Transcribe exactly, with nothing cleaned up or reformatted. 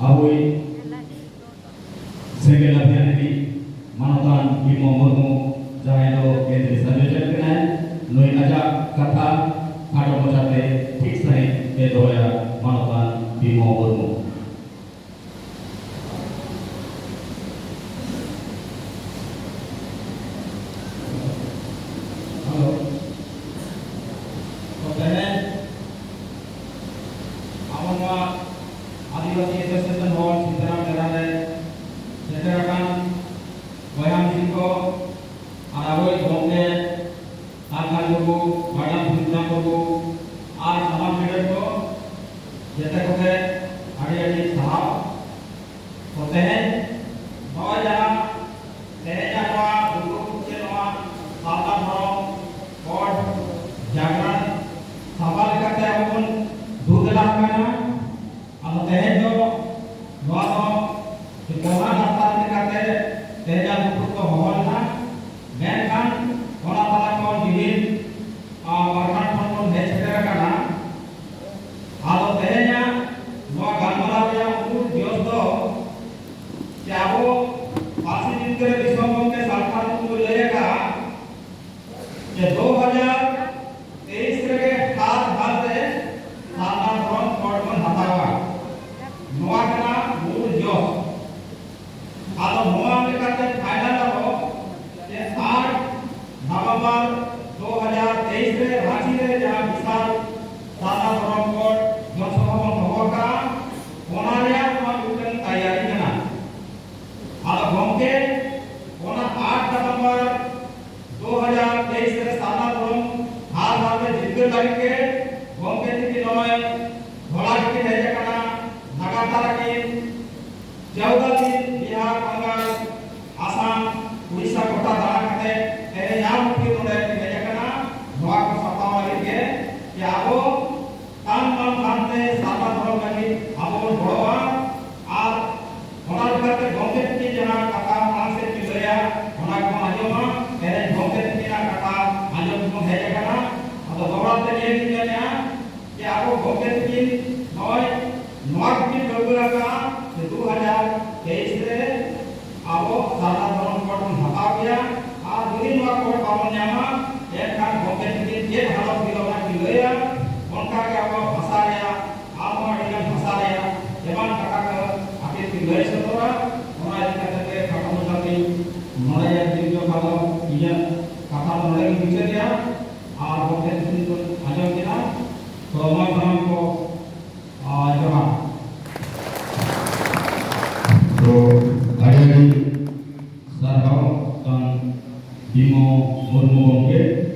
ᱟᱵᱚᱭᱤᱡ ᱥᱮᱸᱜᱮᱞ ᱚᱵᱷᱤᱭᱟᱱᱤ ᱢᱟᱱᱚᱛᱟᱱ ᱵᱤᱢᱚᱞ ᱢᱩᱨᱢᱩ, ᱡᱟᱦᱟᱸᱭ ᱫᱚ ᱠᱮᱱᱫᱨᱤᱭᱚ ᱥᱚᱝᱡᱳᱡᱚᱠ ᱠᱟᱱᱟᱭ, ᱱᱩᱭ ᱟᱡᱟᱜ ᱠᱟᱛᱷᱟ ᱠᱷᱟᱴᱚ ᱢᱟᱪᱷᱟᱛᱮ ᱴᱷᱤᱠ ᱥᱟᱺᱦᱤᱡ ᱮ ᱫᱚᱦᱚᱭᱟ᱾ ᱢᱟᱱᱚᱛᱟᱱ ᱵᱤᱢᱚᱞ ᱢᱩᱨᱢᱩ᱾ ᱦᱮᱞᱳ᱾ ᱛᱚ, ᱛᱮᱦᱮᱧ ᱟᱵᱚ ᱱᱚᱣᱟ ᱟᱹᱫᱤᱵᱟᱹᱥᱤ ᱮᱥᱳᱥᱤᱭᱮᱥᱚᱱ ᱦᱚᱞ ᱥᱤᱛᱟᱨᱟᱢ ᱰᱮᱨᱟ ᱨᱮ ᱥᱮᱴᱮᱨ ᱟᱠᱟᱱ ᱵᱚᱭᱦᱟ ᱢᱤᱥᱤ ᱠᱚ ᱟᱨ ᱟᱵᱚᱭᱤᱡ ᱜᱚᱢᱠᱮ ᱥᱟᱱᱛᱟᱲ ᱜᱩᱨᱩ, ᱢᱟᱰᱟᱢ ᱥᱩᱢᱤᱛᱨᱟ ᱢᱩᱨᱢᱩ ᱟᱨ ᱥᱟᱱᱟᱢ ᱞᱤᱰᱟᱨ ᱠᱚ, ᱡᱮᱛᱮ ᱠᱚᱜᱮ ᱟᱹᱰᱤ ᱟᱹᱰᱤ ᱥᱟᱨᱦᱟᱣ᱾ ᱛᱚ ᱛᱮᱦᱮᱧ ᱱᱚᱜᱼᱚᱭ ᱡᱟᱦᱟᱸ ᱛᱮᱦᱮᱧᱟᱜ ᱱᱚᱣᱟ ᱫᱩᱯᱲᱩᱵ ᱥᱮ ᱱᱚᱣᱟ ᱥᱟᱨᱱᱟ ᱫᱷᱚᱨᱚᱢ ᱠᱳᱰ ᱡᱟᱜᱽᱨᱚᱱ ᱥᱟᱵᱷᱟ ᱞᱮᱠᱟᱛᱮ ᱟᱵᱚ ᱵᱚᱱ ᱫᱩ ᱫᱮᱞᱟ ᱟᱠᱟᱱᱟ, ᱟᱫᱚ ᱛᱮᱦᱮᱧ ᱫᱚ ᱱᱚᱣᱟ ᱫᱚ ᱯᱨᱚᱫᱷᱟᱱ ᱟᱥᱲᱟ ᱞᱮᱠᱟᱛᱮ ᱛᱮᱦᱮᱧᱟᱜ ᱫᱩᱯᱲᱩᱵ ᱫᱚ ᱦᱚᱦᱚ ᱞᱮᱱᱟ, ᱢᱮᱱᱠᱷᱟᱱ ᱚᱱᱟ ᱛᱟᱞᱟ ᱠᱷᱚᱱ ᱡᱤᱞᱤᱧ, ᱟᱨ, ᱯᱟᱨᱜᱟᱱᱟ ᱠᱷᱚᱱ ᱵᱚᱱ ᱦᱮᱡ ᱥᱮᱴᱮᱨ ᱟᱠᱟᱱᱟ᱾ ᱟᱫᱚ ᱛᱮᱦᱮᱧᱟᱜ ᱱᱚᱣᱟ ᱜᱟᱞᱢᱟᱨᱟᱣ ᱨᱮᱭᱟᱜ ᱢᱩᱞ ᱡᱚᱥ ᱫᱚ ᱡᱮ ᱟᱵᱚ ᱯᱟᱹᱨᱥᱤ ᱡᱤᱛᱠᱟᱹᱨ ᱫᱤᱥᱚᱢ ᱜᱚᱢᱠᱮ ᱥᱟᱱᱛᱟᱲ ᱠᱚ ᱞᱟᱹᱭ ᱟᱠᱟᱫᱼᱟ ᱡᱮ ᱫᱩ ᱦᱟᱡᱟᱨ ᱛᱮᱭᱤᱥ ᱨᱮᱜᱮ ᱦᱟᱨ ᱦᱟᱨ ᱛᱮ ᱥᱟᱨᱱᱟ ᱫᱷᱚᱨᱚᱢ ᱠᱳᱰ ᱵᱚᱱ ᱦᱟᱛᱟᱣᱟ᱾ ᱱᱚᱣᱟ ᱠᱟᱱᱟ ᱢᱩᱞ ᱡᱚᱥ᱾ ᱟᱫᱚ ᱱᱚᱣᱟ ᱞᱮᱠᱟᱛᱮ ᱯᱷᱟᱭᱱᱟᱞ ᱟᱵᱚ ᱡᱮ ᱟᱴ ᱱᱚᱵᱷᱮᱢᱵᱚᱨ ᱫᱩ ᱦᱟᱡᱟᱨ ᱛᱮᱭᱤᱥ ᱨᱮ ᱨᱟᱸᱪᱤ ᱨᱮ ᱡᱟᱦᱟᱸ ᱵᱤᱥᱟᱞ ᱥᱟᱨᱱᱟ ᱫᱷᱚᱨᱚᱢ ᱠᱳᱰ ᱡᱚᱱᱥᱚᱵᱷᱟ ᱵᱚᱱ ᱫᱚᱦᱚ ᱠᱟᱜᱼᱟ, ᱚᱱᱟ ᱨᱮᱭᱟᱜ ᱱᱚᱣᱟ ᱢᱤᱫᱴᱟᱝ ᱛᱟᱭᱟᱨᱤ ᱠᱟᱱᱟ᱾ ᱟᱫᱚ ᱜᱚᱢᱠᱮ, ᱚᱱᱟ ᱟᱴ ᱱᱚᱵᱷᱮᱢᱵᱚᱨ ᱫᱩ ᱦᱟᱡᱟᱨ ᱛᱮᱭᱤᱥ ᱨᱮ ᱥᱟᱨᱱᱟ ᱫᱷᱚᱨᱚᱢ ᱦᱟᱨ ᱦᱟᱨ ᱨᱮ ᱡᱤᱛᱠᱟᱹᱨ ᱞᱟᱹᱜᱤᱫ ᱜᱮ ᱜᱚᱢᱠᱮ ᱛᱤᱠᱤᱱ ᱱᱚᱜᱼᱚᱭ ᱫᱷᱚᱞᱟ ᱨᱮᱠᱤᱱ ᱦᱮᱡ ᱟᱠᱟᱱᱟ, ᱱᱟᱜᱟᱛᱟᱨ ᱟᱹᱠᱤᱱ ᱪᱳᱣᱫᱟ ᱫᱤᱱ ᱵᱤᱦᱟᱨ, ᱵᱟᱝᱜᱟᱞ, ᱟᱥᱟᱢ, ᱩᱲᱤᱥᱥᱟ ᱜᱚᱴᱟ ᱫᱟᱬᱟ ᱠᱟᱛᱮ ᱛᱮᱦᱮᱧ ᱟᱨ ᱢᱤᱫ ᱱᱚᱰᱮ ᱠᱤᱱ ᱦᱮᱡ ᱟᱠᱟᱱᱟ᱾ ᱱᱚᱣᱟ ᱠᱚ ᱥᱟᱯᱲᱟᱣ ᱞᱟᱹᱜᱤᱫ ᱜᱮ ᱡᱮ ᱟᱵᱚ ᱛᱟᱱ ᱢᱟᱱ ᱫᱷᱟᱱ ᱛᱮ ᱥᱟᱨᱱᱟ ᱫᱷᱚᱨᱚᱢ ᱞᱟᱹᱜᱤᱫ ᱟᱵᱚ ᱵᱚᱱ ᱜᱚᱲᱚᱜᱼᱟ᱾ ᱟᱨ ᱚᱱᱟ ᱞᱮᱠᱟᱛᱮ ᱜᱚᱢᱠᱮ ᱛᱤᱠᱤᱱ ᱡᱟᱦᱟᱸ ᱠᱟᱛᱷᱟ ᱢᱟᱲᱟᱝ ᱥᱮᱫ ᱠᱤᱱ ᱞᱟᱹᱭᱟ, ᱚᱱᱟ ᱠᱚᱵᱚᱱ ᱟᱸᱡᱚᱢᱟ᱾ ᱛᱮᱦᱮᱧ ᱜᱚᱢᱠᱮ ᱛᱤᱠᱤᱱᱟᱜ ᱠᱟᱛᱷᱟ ᱟᱸᱡᱚᱢ ᱵᱚᱱ ᱦᱮᱡ ᱟᱠᱟᱱᱟ᱾ ᱟᱫᱚ ᱫᱚᱦᱲᱟ ᱛᱮ ᱱᱤᱭᱟᱹ ᱜᱤᱧ ᱢᱮᱱᱮᱫᱼᱟ ᱡᱮ ᱟᱵᱚ ᱜᱚᱢᱠᱮ ᱛᱤᱠᱤᱱ ᱱᱚᱜᱼᱚᱭ ᱱᱚᱣᱟ ᱠᱤᱱ ᱵᱮᱣᱦᱟᱨ ᱟᱠᱟᱫᱼᱟ ᱡᱮ ᱫᱩ ᱦᱟᱡᱟᱨ ᱛᱮᱭᱤᱥ ᱨᱮ ᱟᱵᱚ ᱥᱟᱨᱱᱟ ᱫᱷᱚᱨᱚᱢ code ᱵᱚᱱ ᱦᱟᱛᱟᱣ ᱜᱮᱭᱟ, ᱟᱨ ᱡᱩᱫᱤ ᱱᱚᱣᱟ code ᱵᱟᱵᱚᱱ ᱧᱟᱢᱟ, ᱮᱱᱠᱷᱟᱱ ᱜᱚᱢᱠᱮ ᱛᱤᱠᱤᱱ ᱪᱮᱫ ᱦᱟᱞᱚᱛ ᱦᱩᱭᱩᱜᱼᱟ ᱚᱱᱟ ᱠᱤᱱ ᱞᱟᱹᱭᱟ᱾ ᱚᱱᱠᱟᱜᱮ ᱟᱵᱚᱣᱟᱜ ᱵᱷᱟᱥᱟ ᱨᱮᱭᱟᱜ, ᱟᱨᱦᱚᱸ ᱟᱹᱰᱤᱜᱟᱱ ᱵᱷᱟᱥᱟ ᱨᱮᱭᱟᱜ ᱮᱢᱟᱱ ᱠᱟᱛᱷᱟ ᱠᱚ ᱟᱹᱠᱤᱱ ᱠᱤᱱ ᱞᱟᱹᱭ ᱥᱚᱫᱚᱨᱟ᱾ ᱚᱱᱟ ᱤᱫᱤ ᱠᱟᱛᱮ ᱜᱮ ᱠᱷᱟᱴᱚ ᱢᱟᱪᱷᱟᱛᱮ ᱱᱚᱰᱮ ᱡᱤᱞ ᱡᱚᱢ ᱠᱟᱛᱷᱟ ᱫᱚ ᱤᱧᱟᱹᱜ ᱠᱟᱛᱷᱟ ᱫᱚ ᱱᱚᱰᱮ ᱜᱮ ᱢᱩᱪᱟᱹᱫ ᱮᱫᱟ᱾ ᱟᱨ ᱜᱚᱢᱠᱮ ᱛᱤᱠᱤᱱ ᱠᱚ ᱟᱸᱡᱚᱢ ᱠᱮᱫᱟ, ᱛᱚ ᱢᱟ ᱥᱟᱱᱟᱢ ᱠᱚ ᱟᱨ ᱡᱚᱦᱟᱨ᱾ ᱛᱚ ᱟᱹᱰᱤ ᱟᱹᱰᱤ ᱥᱟᱨᱦᱟᱣ ᱠᱟᱱ ᱵᱤᱢᱚ ᱢᱩᱨᱢᱩ ᱜᱚᱢᱠᱮ᱾